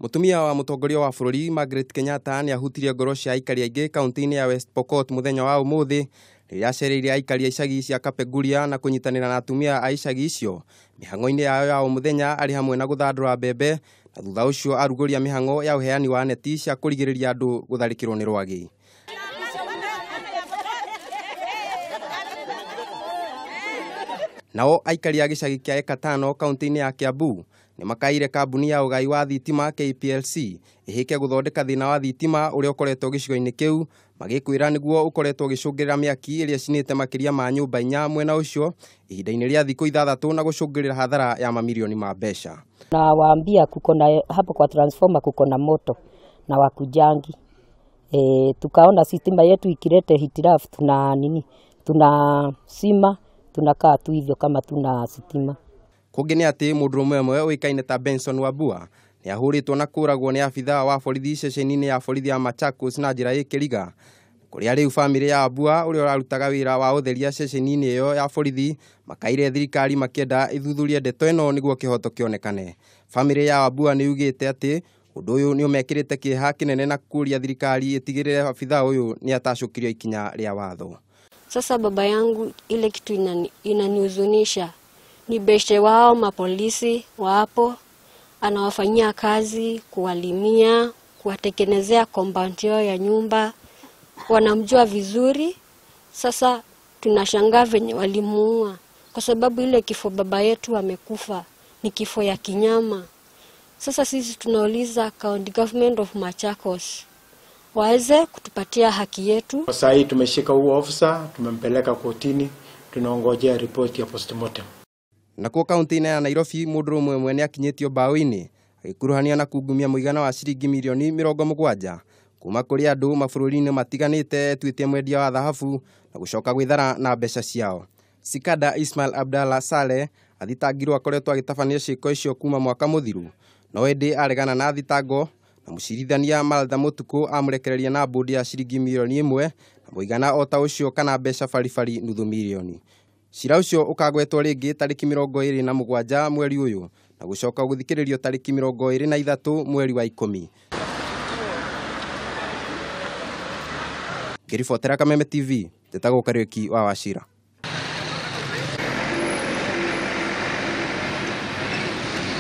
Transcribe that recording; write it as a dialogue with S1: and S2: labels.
S1: Mũtumia wa mũtongoria wa bũrũri Margaret Kenyatta nĩ ahutirie ngoro cia aikari aingĩ kaunti-inĩ ya West Pokot mũthenya wa ũmũthĩ rĩrĩa acereire aikari a icagi cia Kapenguria na kũnyitanĩra na atumia a icagi icio mĩhang'o-inĩ yao ya o mũthenya arĩ hamwe na gũthandũra mbembe na thutha ũcio arugũria mĩhang'o ya ũheani wa neti cia kũrigĩrĩria andũ gũtharĩkĩrwo nĩ rwagĩ. Nao aikari a gĩcagi kĩa Ekatano kaunti-inĩ ya Kiambu nĩ makaire kambuni ya ũgai wa thitima KPLC ĩhĩke gũthondeka thĩna wa thitima ũrĩa ũkoretwo gĩcigo-inĩ kĩu magĩkwĩra nĩguo ũkoretwo ũgĩcũngĩrĩra mĩaki ĩrĩa ĩcinĩte makĩria ma nyũmba 4 mwena ũcio ihinda-inĩ rĩa thikũ 6 na gũcũngĩrĩra hathara ya mamirioni ma mbeca.
S2: Na waambia kuko na hapo kwa transformer kuko na moto na wakujangi tukaona sitima yetu ikilete hitilafu tuna nini tuna sima tunakaa tu hivyo kama tuna sitima.
S1: Kũngĩ nĩ atĩ mũndũrũme ũmwe ũĩkaine ta Benson Wambua nĩ ahũrĩtwo na kũragwo nĩ abithaa wa borithi ceceni-inĩ ya borithi ya Machakos na njĩra ĩ kĩriga kũrĩa rĩu bamĩrĩ ya Wambua ũrĩa ũrarutaga wĩra wa ũtheria ceceni-inĩ ĩyo ya borithi makaire thirikari makĩenda ĩthuthurie ndeto ĩno nĩguo kĩhoto kĩonekane. Bamĩrĩ ya Wambua nĩ yugĩte atĩ ũndũ ũyũ nĩ ũmekĩrĩte kĩeha kĩnene na kũũria thirikari ĩtigĩrĩre abithaa ũyũ nĩ atacũkirio ikinya rĩa watho.
S3: Sasa baba yangu ile kitu inanihuzunisha ni beshe wao mapolisi wapo anawafanyia kazi kuwalimia kuwatengenezea compound yao ya nyumba wanamjua vizuri. Sasa tunashangaa venye walimuua kwa sababu ile kifo baba yetu amekufa ni kifo ya kinyama. Sasa sisi tunauliza County Government of Machakos waweze kutupatia haki yetu.
S4: Sasa hii tumeshika huo officer, tumempeleka kotini, tunaongojea ripoti ya postmortem.
S1: Nakuo kaunti-inĩ ya Nairobi mũndũrũme ũmwe nĩ akinyĩtio mbaũ-inĩ agĩkuruhania na kungumia mũigana wa ciringi mirioni 70 kuma kũrĩ andũ mabũrũri-inĩ matiganĩte etuĩte mwendia wa thahabu na gũcoka gwĩthara na mbeca ciao. Sikada Ismail Abdallah Saleh athitangirwo akoretwo agĩtabania ciĩko icio kuma mwaka mũthiru no ĩndĩ aregana na thitango na mũcirithania Martha Mũtukũ amũrekereria na mbũndi ya ciringi mirioni 1 na mũigana o ta ũcio kana mbeca baribari nuthu mirioni. Cira ũcio ũkagwetwo rĩngĩ tarĩki 27 mweri ũyũ na gũcoka gũthikĩrĩrio tarĩki 23 mweri wa 10. Ngĩribotera Kameme TV, njĩtagwo Kariũki wa Wachira.